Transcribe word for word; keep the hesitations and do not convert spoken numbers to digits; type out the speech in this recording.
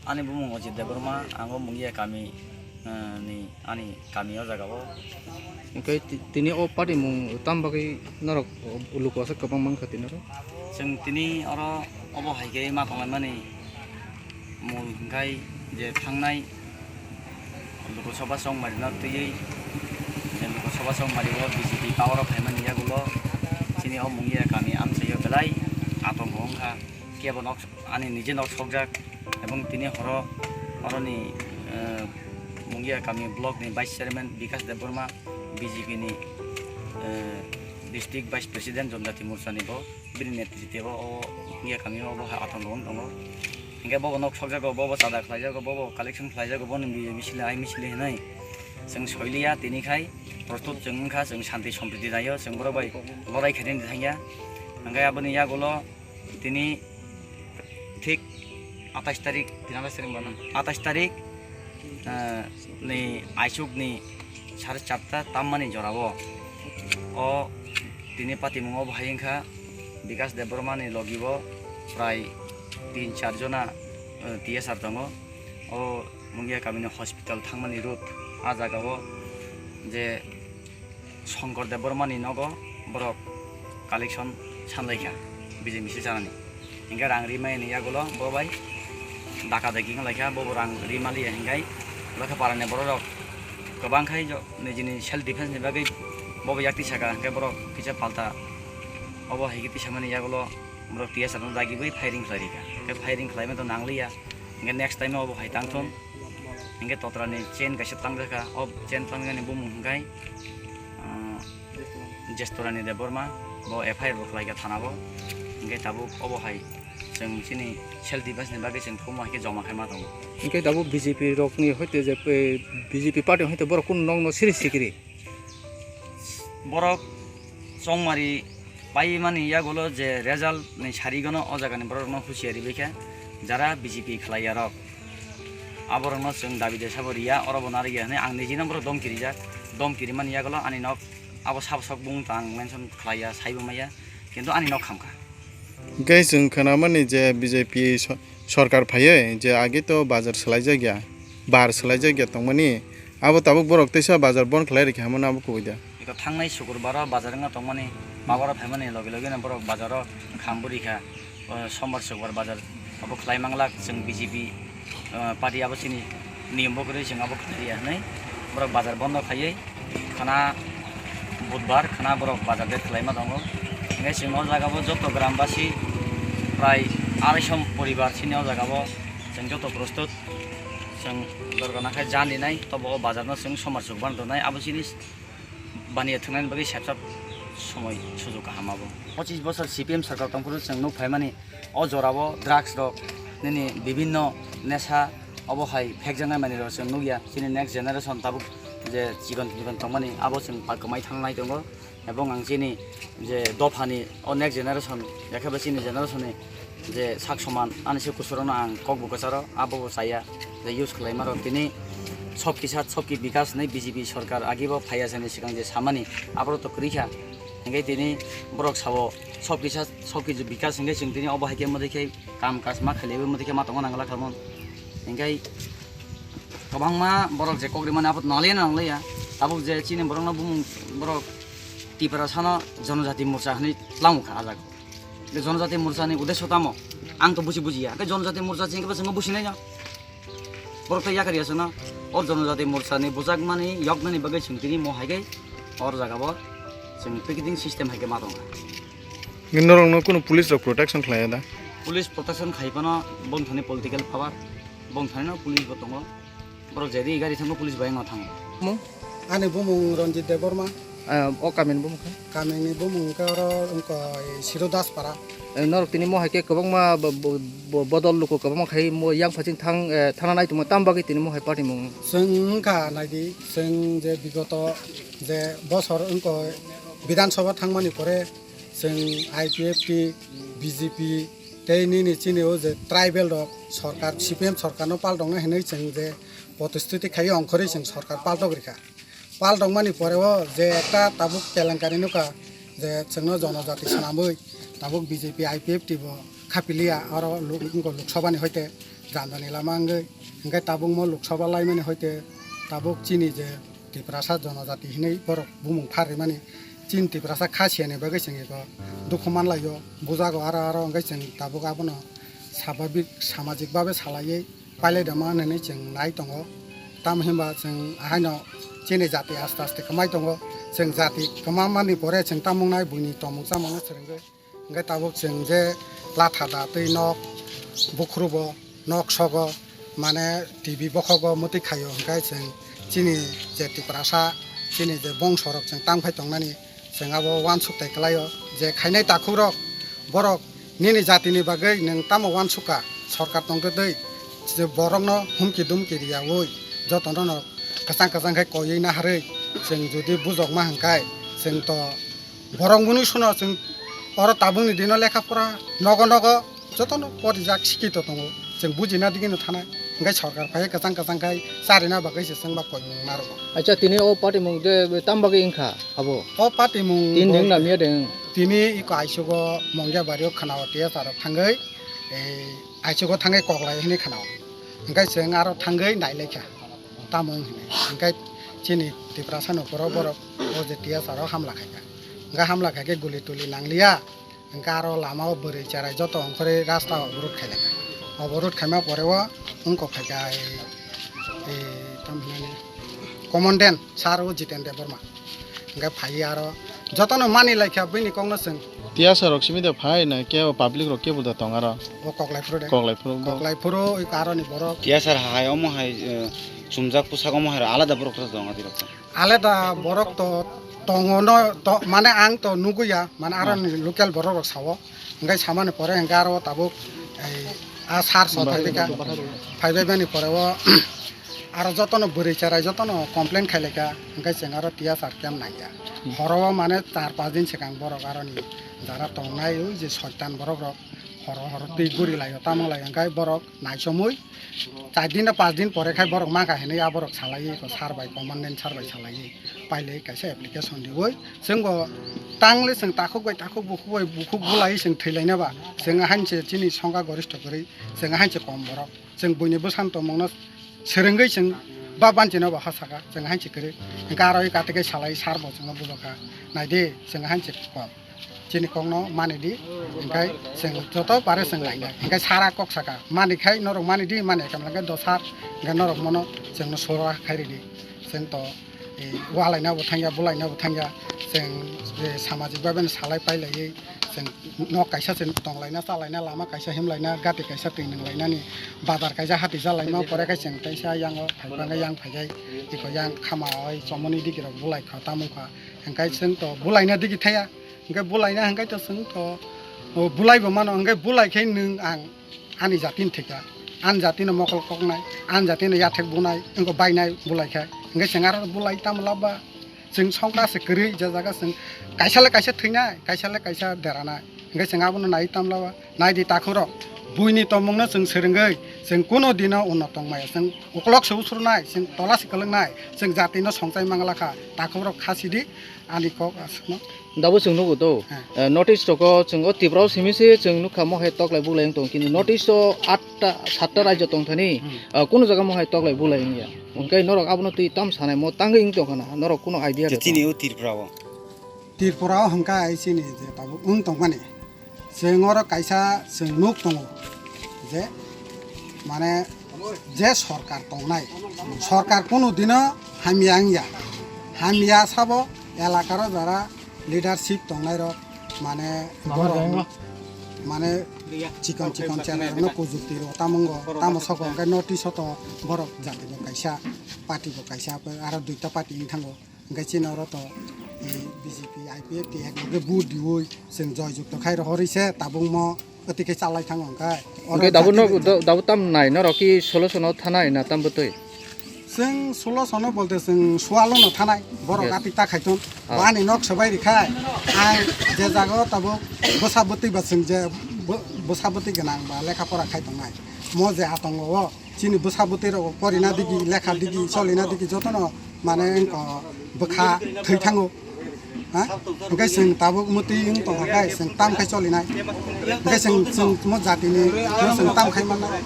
Ani bumung Ojit Debbarma, ang o Mungia kami, eh, ni, ani kami o jaga o. Hingke ti-, tini o party mung tam bagwi norok, o, luku aswk kwbang mankha tini oro? Chwng tini oro obo hai khe ma tonglaimani mul hwnkhe je thangnai Lok Sabha chongmari no twiwi, je Lok Sabha chongmari o B J P power o phaimani yagulo chini o Mungia kami amchaio belai atongo wngkha. Kebo nok, ani nije nok sokjak, ebong tini horo oroni, eh, Mungia kami block ni vice chairman Bikas Debbarma, B J P ni, eh, district vice president Jonjati Morcha ni bo, bini netritwo o Mungia kami o bo ha atongo wng tongo. Hingke bobo nok sokjago, bobo chada khlaijago, bobo collection khlaijago, boni misil ai misil hinwi chwng soiliya tini khai. Prostut chwng wngkha, chwng shanti sompriti naio, chwng borok bai lorai khainani thangya. Hingke aboni yagulo tini thik atais tarik, tini atais tarik wngkha na? Atais tarik, eh, ni aisuk ni sare charta tammani jorao o tini patimung o bahai wngkha Bikas Debbarma ni logi o prai tin char jona, eh, T S R tongo. O Mungia kami ni hospital thangmani road, a jaga o je Shankar Debbarma ni nogo borok collection sanlaikha, B J P misil chanani. Hingke rang rimani yagulo bo bai daka daki wnglaikha, bo bo rang rimaliya hingkai lokhe parani borok rok kwbang khai jo nijini self defense ni bagwi bo bo yak tisaka, hingke borok kisa palta obo hai khe tisamani yagulo borok T S R no dagigwi firing khlai rikha, hingke firing khlaima to nangliya. Hingke next time obo hai tangthun. Hingke totrani chain kaisa tangjakha. O chain tangjani bumung hingkai, ah, Jestorani Debbarma. Bo F I R bo khlaikha thana bo. Hingke tabuk obo hai chwng chini self defense ni bagwi chwng thumo hai khe joma khai ma tongo. Hingke tabuk B J P rokni hoite je, eh, B J P party hoite borok kunu nokno siri sikiri. Borok chongmari paimani yagulo je result ni sarigono o jagani borokno husiari bai kha, jara B J P khlai yarok, aborokno chwng dabi de sabo riya, oro bo narwkya hwnwi ang nijino borok domki rijak, domki rimani yagulo ani nok abo sabo sok bung tang mention khlaiya, saibo maya, kintu ani nok khamkha. Hingke chwng khnamani je B J P so-, sorkar phaiwi je age to bazar swlaijakya, bar swlaijakya tongmani, abo tabuk borok teisa bazar bon khlai rikha hwnmano abo kubui da. Eko thangnai sukurbaro bazar wngna tongmani, power o phaimani logi logi no borok bazar o kham bo rikha, o sombar sukbar bazar abo khlai manglak chwng B J P, o, party abo chini niyom bo kwrwi chwng abo khlai ya hwnwi borok bazar bondo khaiwi khwna budbar khwna borok bazar det khlaima tongo. Hingke chwng o jaga o joto grambasi prai arai som poribar chini o jaga o chwng joto prostut chwng dorgana khe jani nai tobo o bazar no chwng somar chuk ban tonai abo chini baniya thwngnaini bagwi sepsap somoi sujuk kaham abo. Pochis bosor C P M sarkar tongphuru chwng nuk phaimani o jorao drugs rok nini bibhinno nesha obo hai phekjaknai manwirok chwng nukya. Chini next generation tabuk je chikon chikon tongmani abo chwng pa kwmai thangnai tongo, ebong ang chini je dophani o next generation, yakheba chini generation ni je sak soman ani se kusurokno ang kok bo kwcharo abo bo chaya je use khlaima rok tini sob kisa sob ki bikas hinwi B J P sorkar agi bo phaiya sani swkang je samani aborok to kwrwi kha, hingke tini borok sao sob kisa sob ki bikas hingke chwng tini obo hai khe mwdai khe kam kaj ma khlaiwi mwdai khe ma tongo nang glak khamon hingke kwbangma borok je kok rimani abo naliya nang liya tabuk je chini borokno bumung borok Tiprasano Jonojati Morcha hinwi tlango kha ah jaga. Hingke Jonojati Morchani udeso tamo? Ang to buji bujiya. Hingke Jonojati Morcha chini kebo chwngno businai no. Borok to yakar ya chwngno. O Jonojati Morchani bujakmani yoknani bagwi chwng tini mo hai khe or jaga bo chwng picketing system hai khe ma tongo. Norokno kunu police rok protection khlaiya da? Police protection khai phano bongthani political power, bongthani no police bo tongo. Borok je ri gari thango police bai no thango. Mo? Ani bumung Ranjit Debbarma. Ah, o kamini bumung kha? Kamini bumung khe oro wngkha Siro Daspara. Eh, norok tini mo hai khe kwbangma bo-, bo-, bo-, bodol luku kwbangma khai mo yang phaching thang, eh, thana nai tongma tam bagwi tini mo hai party mung. Chwng wngkha naidi, chwng je bigoto je bosor wngkha Bidhan Sabha thangmani pore chwng I P F T, B J P tei nini chini o je tribal rok sorkar, C P M sorkarno paltongna hinwi chwng je protesthuti khai ongkhorwi chwng sorkar paltok rikha. Paltongmani pore o je ekta tabuk kelenkari nukha je chwngno jonojati swnamwi tabuk B J P I P F T bo khapiliya oro lok-, wngkha Lok Sabha ni hoite Jandani lama wngwi, hwnkhe tabukmo Lok Sabha laimani hoite tabuk chini je Tiprasa jonojati hinwi borok bumung pharrimani, chini Tiprasa khasiyani bagwi chwng eko dukhu manlaio, bujago aro aro, hwnkhe chwng tabuk abono sababik samajik babe salaiwi pailai dama hinwi chwng nai tongo. Tamo hinba chwng ahaino chini jati aste aste kwmai tongo, chwng jati kwmamani pore chwng tamo wngnai buini tongmung chamungno swrwngwi. Hwnkhe tabuk chwng je latha da twi nok bukhrubo, nok sogo, mane T V bokhogo mwtwi khaio, hwnkhe chwng chini je Tiprasa, chini je bongsorok chwng tang phai tongnani, chwng abo uansuk tai kwlaio je khainai takhukrok borok nini jatini bagwi nwng tamo uansuk kha, sorkar tongtwtwi je borokno humki dumki riyaui jotono no kwchang kwchang khe koiwi naharwi chwng jodi bujokma hwnkhe chwng to Borok mwnwi suno chwng oro tabukni dino lekha pora nogo nogo jotono porijak sikito tongo. Chwng bujina digino thanai. Hwnkhe sorkar phai kwchang kwchang khai charina bagwi se chwngba koimung narwgo. Acha, tini o patimung de tam bagwi wngkha abo? O patimung Tin bo ding na miya ding? Tini iko aisugo Mongia bario khwnao T S R rok thangwi, ei, aisugo thangwi koklai hwnwi khwnao. Hwnkhe chwng aro thangwi nailaikha. Tamo wng hwnwi. Hwnkhe chini Tiprasa ni borok borok o je T S R o hamla khaikha. Hwnkhe hamla khaikhe guli tuli nangliya. Hwnkhe aro lama o bwrwi cherai joto ongkhorwi rasta oborot khailaikha. Oborot khaima pore o wngkok phaikha ei, ei, tamo hinani commandant sir o Jiten Debbarma. Hwnkhe phaiwi aro jotono mani laikha bini kokno chwng. Tiyasa rok simi de phai na kebo public rok kebo da tong aro? O koklai phuru de. Koklai phuru bo. Koklai phuru oi aroni borok. Tiyasa hai omo hai, eh, chumjak pusak omo hai alada borok rok tong adi rok. Alada borok to tongo no, to, mane ang to nuguya, mane aroni local borok rok sao. Hwnkhe samani pore hwnkhe aro tabuk ei a sir so phaibaikha. Phaibaimani pore o aro jotono bwrwi cherai jotono complain khailaikha, hwnkhe chwng aro T S R camp nangya. Horo o mane char pas din swkang borok aroni jara tongnai oi je soitan borok rok horo horo twi guri laio, tamo lai hwnkhe borok naichomwi char din na pas din pore khai borok mankha hinwi a borok salaiwi ko sir bai, commandant sir bai salaiwi pailai kaisa application riwi chwngbo tangle chwng takhuk bai takhuk bukhuk bai bukhuk bulai chwng thwilaina ba chwng hanse chini songkha goristho kwrwi chwng hanse kom borok. Chwng buini bwsano tongmungno swrwngwi chwng ba banchino bo ha saka, chwng hansi kwrwi. Hwnkhe aro i kati khe salai sir bo chwngno bujokha, "Naidi, chwng hansi kok, chini kokno manidi, hwnkhe chwng joto pare chwng lainai." Hwnkhe sir a kok saka, "Mani khai norok manidi, mani khe hwnkhe do sir, hwnkhe norok mono chwngno sora khai ridi." Chwng to e, walaina bo thangya, bulaina bo thangya, chwng, e, samajik babe no salai pailaiwi, chwng nok kaisa se tonglaina, chalaina, lama kaisa himlaina, gati kaisa twi nwnglainani, bazar kaisa hati chalaima, pore khe chwng kaisa yango phaiphang yang phaikhai, iko yang khama oi chomoni digi rok bulai kha, tamo kha, hwnkhe chwng to bulaina digi thaya, hwnkhe bulaina hwnkhe to chwng to, o, bulai bo mano, hwnkhe bulai khe nwng ang. Ani jatini thwikha, ani jatino mokol koknai, ani jatino yathek bunai, wngkha bainai bulai khe, hwnkhe chwng aro bulai tamo laba, chwng songkha se kwrwi, je jaga chwng kaisa le kaisa thwinai, kaisa le kaisa deranai, hwnkhe chwng abono nai tamo laba, naidi takhukrok, buini tongmungno chwng swrwngwi, chwng kuno dino unnot tongmaya, chwng uklok se usrunai, chwng tola se kwlwngnai, chwng jatino songchai manglakha, takhukrok khasidi, ani kok aswkno. Dabo chwng nugo to, eh, North East rok o chwng o Tripura o simi se chwng nukha mo hai toklai bulai wng tong, kintu North East o atta satta rajyo tong thani, ah, kunu jaga mo hai toklai bulai wng ya. Hwnkhe norok abono twi tam sanai mo tangwi wng tong khana, norok kunu idea rw tong. Chini o Tripura o. Tripura o hwnkha ai chini je tabuk wng tong mani. Chwng oro kaisa chwng nuk tongo je, mane, je sorkar tongnai, sorkar kunu dino hamya wngya, hamya sabo elakaro jara leadership tongnairok, mane, borok, mane, chikon chikon chera rokno kujukti rw tamo wngo, tamo soko hwnkhe North East o to borok jati bo kaisa, party bo kaisa, aro duita party wng thango. Hwnkhe chini oro to, eh, B J P, I P F T ek loge vote diwi chwng joy jukto khai rohorwi se tabukmo oti khe chalai thango hwnkhe. Oro hwnkhe dabo jati no, bai da-, dabo tam nai norok ki solution o thanai na tam bwtwi? Chwng solution o bolte chwng sualo no thanai, borok yes. Ati ta khaitun. Ah. Bani nok swbai rikhai, ang je jaga o tabuk bwsa bwtwi ba chwng je bw-, bwsa bwtwi gwnang ba lekha pora khai tongnai, mo je atongo o, chini bwsa bwtwi rok porina digi, lekha digi, cholina digi jotono mane wngkha bwkha thwi thango. Ha? Hwnkhe chwng tabuk mwtwi wng tongkha khe chwng tam khai cholinai. Hwnkhe chwng, chwng mo jatini no chwng tam khai mannai.